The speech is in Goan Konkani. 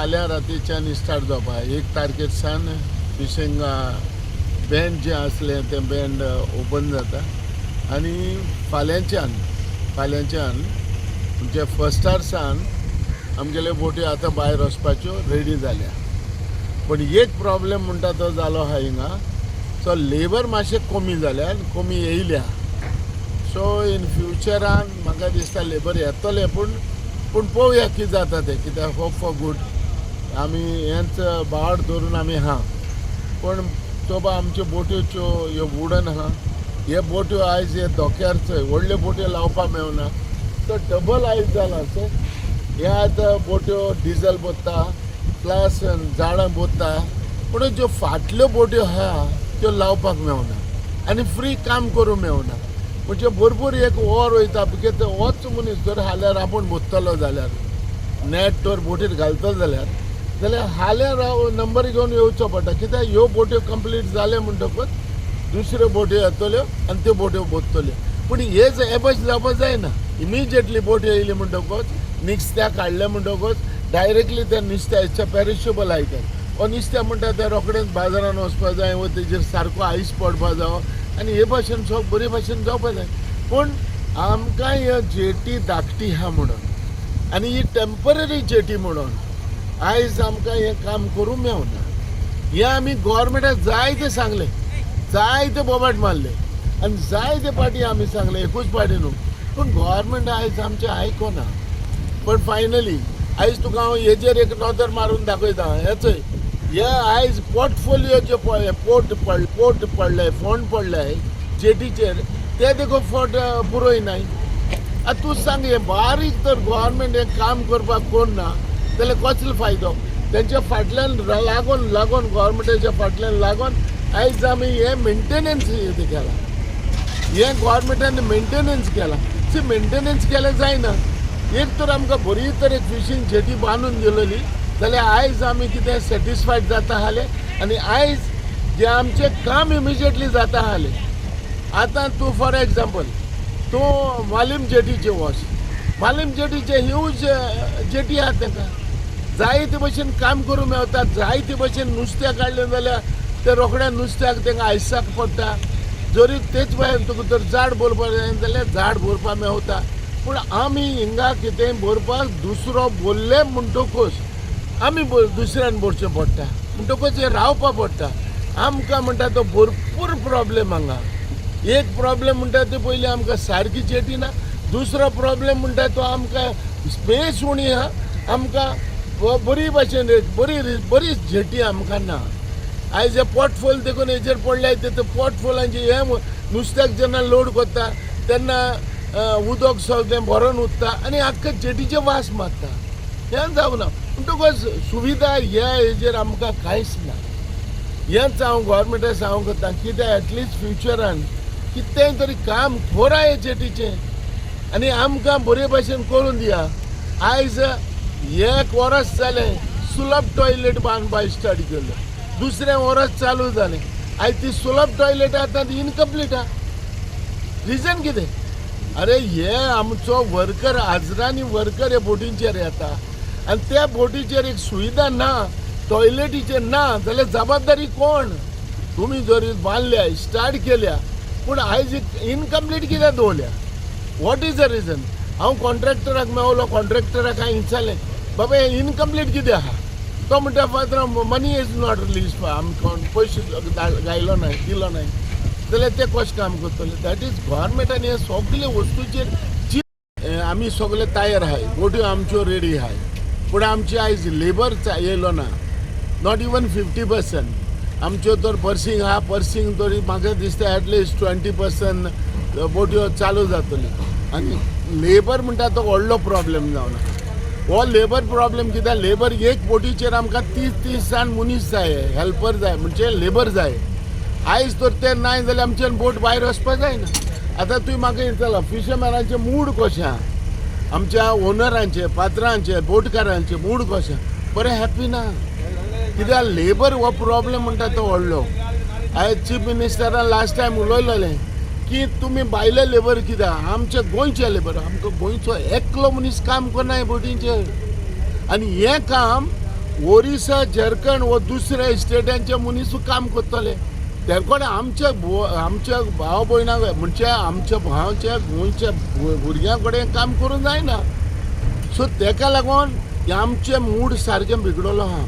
फाल्यां रातीच्यान स्टार्ट जावपा. 1 तारखेर सावन फिशींग बँड जें आसलें तें बँड ओपन जाता आनी फाल्यांच्यान म्हणजे फस्टार सावन आमगेले बोटी आतां भायर वचपाच्यो रेडी जाल्या. पूण एक प्रॉब्लेम म्हणटा तो जालो आहा हिंगा. सो लेबर मातशें कमी जाल्या, कमी येयल्या. सो इन फ्युचरान म्हाका दिसता लेबर येतले, पूण पळोवया कितें जाता तें. कित्याक होप फॉर गूड, आमी हेंच बाड धरून आमी आहा. पूण चोवपा आमच्यो बोट्योच्यो ह्यो वुडन आहा, हे बोट्यो आयज हे धोक्यार चोय व्हडल्यो बोट्यो लावपाक मेवना. सो डबल आयज जाला. सो हे आतां बोट्यो डिजल बोत्ता, प्लस झाडां बोत्ता, पूण ज्यो फाटल्यो बोट्यो आहा त्यो लावपाक मेवना आनी फ्री काम करूंक मेवना. म्हणजे भरपूर एक वर वयता, because होच मनीस जर हाल्यार आपूण बोत्तलो जाल्यार, नेट तर बोटीर घालतलो जाल्यार हाल्यार हांव नंबर घेवन येवचो पडटा. कित्याक ह्यो बोट्यो कंप्लीट जाल्यो म्हणटकूच दुसऱ्यो बोट्यो येतल्यो आनी त्यो बोट्यो बोत्तल्यो. पूण हे हे भशेन जावपाक जायना. इमिजिएटली बोट्यो येयली म्हणटकूच, नुस्त्या काडलें म्हणटकूच डायरेक्टली तें नुस्त्या, it's a perishable item. हो नुस्तें म्हणटा तें रोखडेंच बाजारान वचपा जाय वो तेजेर सारको आयस पडपा जावो आनी हे भाशेन सगळें बरे भाशेन जावपा जाय. पूण आमकां हे जेटी धाकटी आहा म्हणून आनी ही टेंपररी जेटी म्हणून आयज आमकां हें काम करूंक मेवना. हें आमी गोवोरमेंटाक जायते सांगलें, जायते बोबाट मारले आनी जायते पाटी आमी सांगलें, एकूच पाटी न्हू. पूण गोवोरमेंट आयज आमचें आयकोना. पण फायनली आयज तुका हांव हेजेर एक नदर मारून दाखयता. हें चोय, हे आयज पोर्टफोलियो जे पळय पोर्ट पडले, फोंड पडले जेटीचेर, ते देखून फोट पुरोय नाय. आतां तूं सांग, हें बारीक तर गोवोरमेंट हें काम करपाक कोण ना जाल्यार कसलो फायदो? तेंच्या फाटल्यान लागून लागून, गोवोरमेंटाच्या फाटल्यान लागून आयज आमी हें मेंटेनन्स केलां. हें गोवोरमेंटान मेंटेनन्स केलां. सी, मेंटेनन्स केलें जायना. एक तर आमकां बरी तर एक फिशींग जेटी बांदून दिलेली जाल्यार आयज आमी कितें सॅटिस्फायड जाता आसले आनी आयज जें आमचें काम इमिजिएटली जाता आसलें. आतां तूं फॉर एग्जाम्पल तूं मालीम जेटीचे वच. मालीम जेटीचे ह्यूज जेटी आहा, तांकां जायते भशेन काम करूंक मेवता. जायते भशेन नुस्तें काडलें जाल्यार ते रोखड्या नुस्त्याक तांकां आयसाक पडटा. जरी तेच भायर तुका जर झाड भरपाक जाय जाल्यार झाड भरपाक मेवता. पूण आमी हिंगा कितें भरपाक दुसरो बोल्ले म्हणटकूच आमी दुसऱ्यान भरचें पडटा, म्हणटकूच हें रावपा पडटा आमकां. म्हणटा तो भरपूर प्रॉब्लेम हांगा. एक प्रॉब्लेम म्हणटा ते पयलीं आमकां सारकी जेटी ना. दुसरो प्रॉब्लेम म्हणटा तो आमकां स्पेस उणी आहा. आमकां बरी भाशेन एक बरी बरी जेटी आमकां ना. आयज हे पोटफोल देखून हेजेर पडले ते पोटफोलांचे हे नुस्त्याक जेन्ना लोड करता तेन्ना उदक सगळें भरोन उरता आनी आख्खे जेटीचे वास मारता. हें जावना. म्हणटकच सुविधा ह्या हेजेर आमकां कांयच ना. हेंच हांव गोवोरमेंटाक सांगूंक कोत्ता, कित्याक एटलिस्ट फ्युचरान कितेंय तरी काम करा हे जेटीचें आनी आमकां बरे भाशेन करून दिया. आयज एक वरस जालें सुलभ टॉयलेट बांदपाक स्टार्ट केलें, दुसरें वरस चालू जालें. आयज ती सुलभ टॉयलेट आतां ती इनकम्प्लीट आहा. रिजन कितें? अरे, हे आमचो वर्कर, हजरांनी वर्कर हे बोटींचेर येता आनी त्या बोटीचेर एक सुविधा ना, टॉयलेटीचेर ना जाल्यार जबाबदारी कोण? तुमी जरी बांदल्या, स्टार्ट केल्या, पूण आयज इनकम्प्लीट कित्याक दवरल्या? What is the reason? हांव कॉन्ट्रॅक्टराक मेवलो, कॉन्ट्रॅक्टराक हांवें विचारलें, बाबा, हें इनकम्प्लीट कितें आहा? तो म्हणटा, father, money is not release, आमकां पयशे घायलो नाय, दिलो नाय. जाल्यार ते कशें काम करतले? That is गोवोरमेंटान हे सगळे वस्तूचेर जी आमी सगळे तयार आहाय, बोट्यो आमच्यो रेडी आहाय, पूण आमची आयज लेबर येयलो ना, not even 50%. आमच्यो तर पर्सिंग आहा, पर्सिंग तरी म्हाका दिसता एटलिस्ट 20% बोट्यो चालू जातल्यो. आनी लेबर म्हणटा तो व्हडलो प्रॉब्लेम जावन हो लेबर प्रॉब्लेम. कित्याक लेबर एक बोटीचेर आमकां 30 30 जाण मनीस जाय, हेल्पर जाय, म्हणजे लेबर जाय. आयज तर ते नाय जाल्यार आमच्यान बोट भायर वचपाक जायना. आतां तुवें म्हाका विचारलां, फिशरमॅनाचें मूड कशें आहा, आमच्या ओनरांचे, पात्रांचे, बोटकारांचे मूड कशें? बरें हॅप्पी ना, कित्याक लेबर हो प्रॉब्लेम म्हणटा तो व्हडलो. आयज चीफ मिनिस्टरान लास्ट टायम उलयलेलें की तुमी भायले लेबर कित्याक, आमचे गोंयचे लेबर. आमकां गोंयचो एकलो मनीस काम करना हे बोटींचेर आनी हें काम ओरिसा, झारखंड वो दुसऱ्या स्टेटांचे मनीस काम करतले. ते कडेन आमच्या आमच्या भाव भयणां म्हणजे आमच्या भावाच्या गोंयच्या भुरग्यां कडेन काम करूंक जायना. सो तेका लागून आमचें मूड सारकें बिगडलो आहा.